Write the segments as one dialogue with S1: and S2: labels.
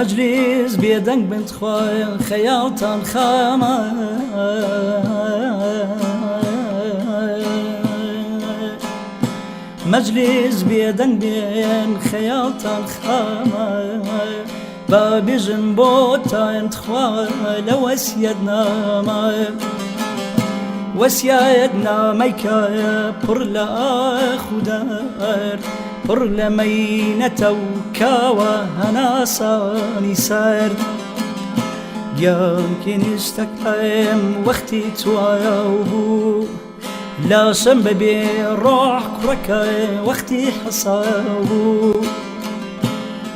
S1: مەجلیس بێدەنگ بن تخوا خەیاڵتان خامە. مەجلیس بێدەنگ بێن خەیاڵتان خامە با بێژم بۆتان تخوا لە وەسیەت نامە وەسیەت نامەی کە پڕ لە ئاخ و دەرد پڕ لە مەینەتە و کاوە هەناسانی سەرد گیان کێنیشتەکەم وەختی تواو بوو لاشەم بەبێ ڕۆح کوڕەکە وەختی حەساو بوو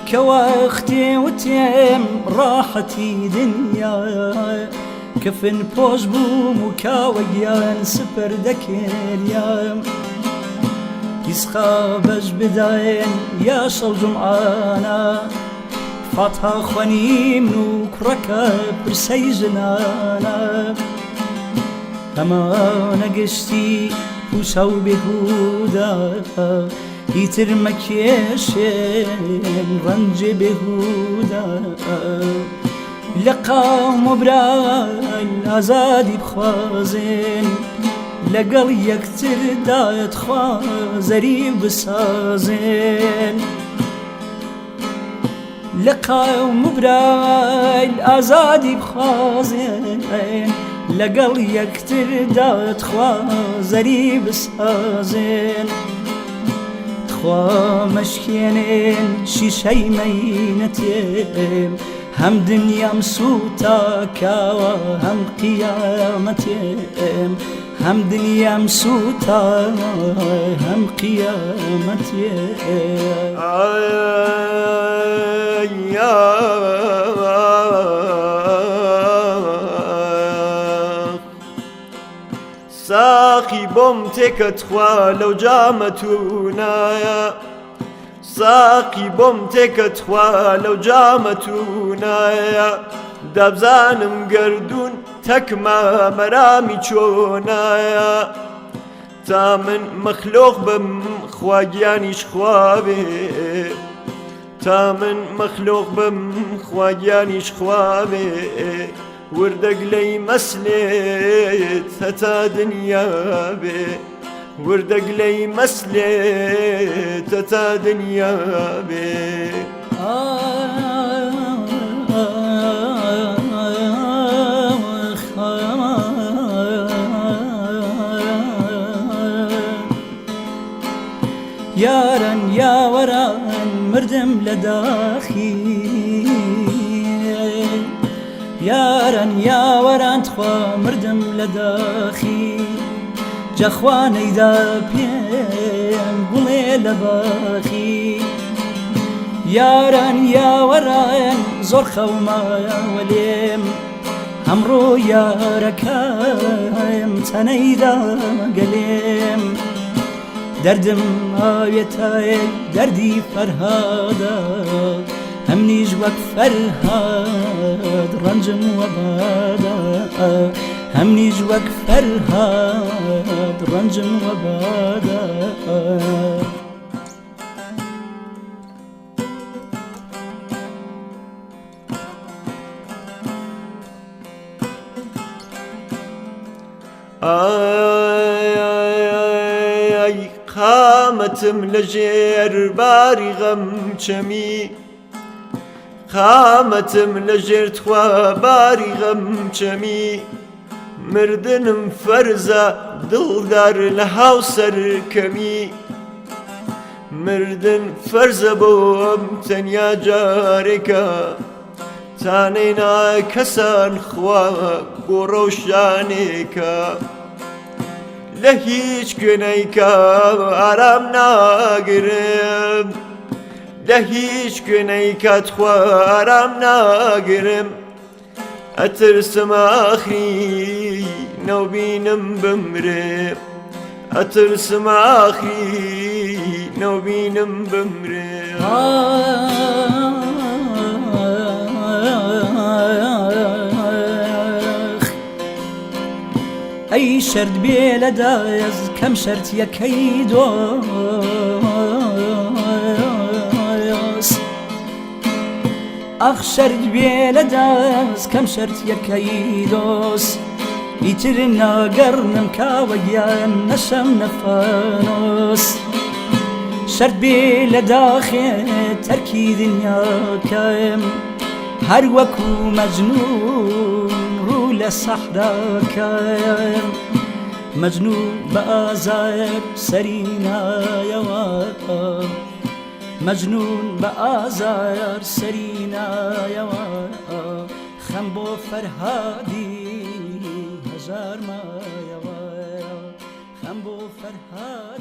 S1: کە وەختی وتێم ڕاحەتی دنیا کفن پۆش بووم و کاوە گیان سپەر دەکریام ئیسقا بەش بداین یا شەو جومعانە فاتحە خوەنیم و کوڕەکە پرسەی ژنانە ئەمانە گشتی پوچە و بێهودە ئیتر مەکێشێن ڕەنجێ بێهودە لە قاوم و برای ئازادی بخوازێن لەگەڵ یەکتر دایەت خوا زەری بسازێن لە قاوم و برای ئازادی بخوازێن لەگەڵ یەکتر دایەت خوا زەری بسازێن تخوا مەشکێنێن شیشەی مەینەتێم هەم دنیام سووتا کاوە هەم قیامەتێم هەم دنیام سووتا هەم قیامەتێ.
S2: ساقی بۆم تێکە تخوا لەو جامە تونایە ساقی بۆم تێکە تخوا لەو جامە تونایە دەبزانم گەردوون تەکمە مەرامی چۆنایە تا من مەخلۆق بم خوا گیانیش خوا بێ تا من مەخلۆق بم خوا گیانیش خوا بێ وردەک لەی مەسلێت هەتا دنیا بێ وردەک لەی مەسلێت هەتا دنیا بێ.
S1: یاران یاوەران مردم لە داخی یاران یاوەران تخوا مردم لە داخی جەخوا نەیدا پێم گوڵێ لە باخی یاران یاوەران زۆر خەومایەوە لێم ئەمڕۆ یارەکەم چەنەیدا گەلێم دەردم ئاوێتای دەردی فەرهادە ئەمنیش وەک فەرهاد ڕەنجم وەبادە ئەمنیش وەک فەرهاد ڕەنجم وەبادە.
S2: ئای قامەتم لە ژێر باری غەم چەمی قامەتم لە ژێر تخوا باری غەم چەمی مردنم فەرزە دڵدار لە هاوسەر کەمی مردن فەرزە بۆم تەنیا جارێکە تانەی نا کەسان خوا بۆ ڕەوشانێکە لە هیچ کوێنەیکە ئارام ناگرم لە هیچ کوێنەیکە تخوا ئارام ناگرم ئەترسم ئاخری. نەوبینم بمرێ ئەترسم ئاخری نەوبینم بمرێ.
S1: ئەی شەرت بێ لە دەست کەم شەرتیەکەی دۆست، ئەخ شەرت بێ لە دەست کەم شەرتیەکەی دۆست، ئیتر ناگەڕنم کاوە گیان نەشەم نەفانۆس. شەرت بێ لە داخێ تەرکی دنیاکەم، هەر وەکو مەجنون ڕوو لە سەحراکەم. مەجنون بە ئازار سەری نایەوە، مەجنون بە ئازار سەری نایەوە، خەم بۆ فەرهادی هەژار مایەوە، خەم بۆ فەرهادی.